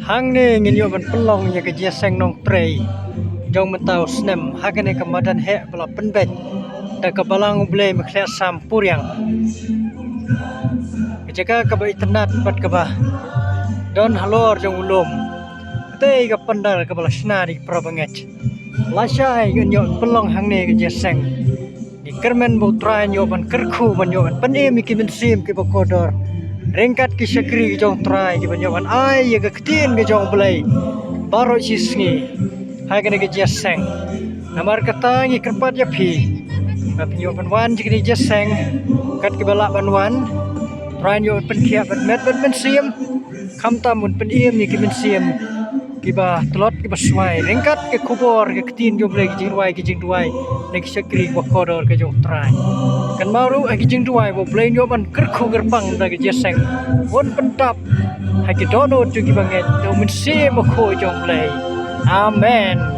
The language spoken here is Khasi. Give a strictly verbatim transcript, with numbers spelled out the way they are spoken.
Hangne ngin ïoh ban pynlong ïa ka jingïaseng nongtrei jong mynta u snem ha kane ka madan heh ba la pynbeit da ka Balang U Blei Mynkhleh Sam Puriang. Ka jaka kaba itynnad bad kaba don halor jong u lum. Kata ka pandal kaba la shna da ki para bangeit. Lashai ngin ïoh pynlong hangne ka jingïaseng. Ngi kyrmen ba U Trai un ïoh ban kyrkhu, ban ïoh ban pynim ïa ki mynsiem kiba kordor ryngkat ki shakri ki jong U Trai kiban ïoh ban ai ïa ka ktien ka jong U Blei baroh shi sngi ha kane ka jingïaseng. Namar kata ngi kyrpad ïa phi ba phin ïoh ban wan sha kane ka jingïaseng kat kiba lah ban wan. U Trai un ïoh ban pynkhiah bad met bad mynsiem, khamtam un pynim ïa ki mynsiem kiba tlot kiba swai ryngkat ka khubor ka ktien jong U Blei, ki jingduwai, ki jingduwai na ki shakri kiba kordor ka jong U Trai. Kynmaw ruh ha ki jingduwai ba U Blei un ïoh ban kyrkhu kyrpang da ka jingïaseng, un pyntap ha ki dohnud jong ki bangeit da U Mynsiem Bakhuid jong U Blei. Amen.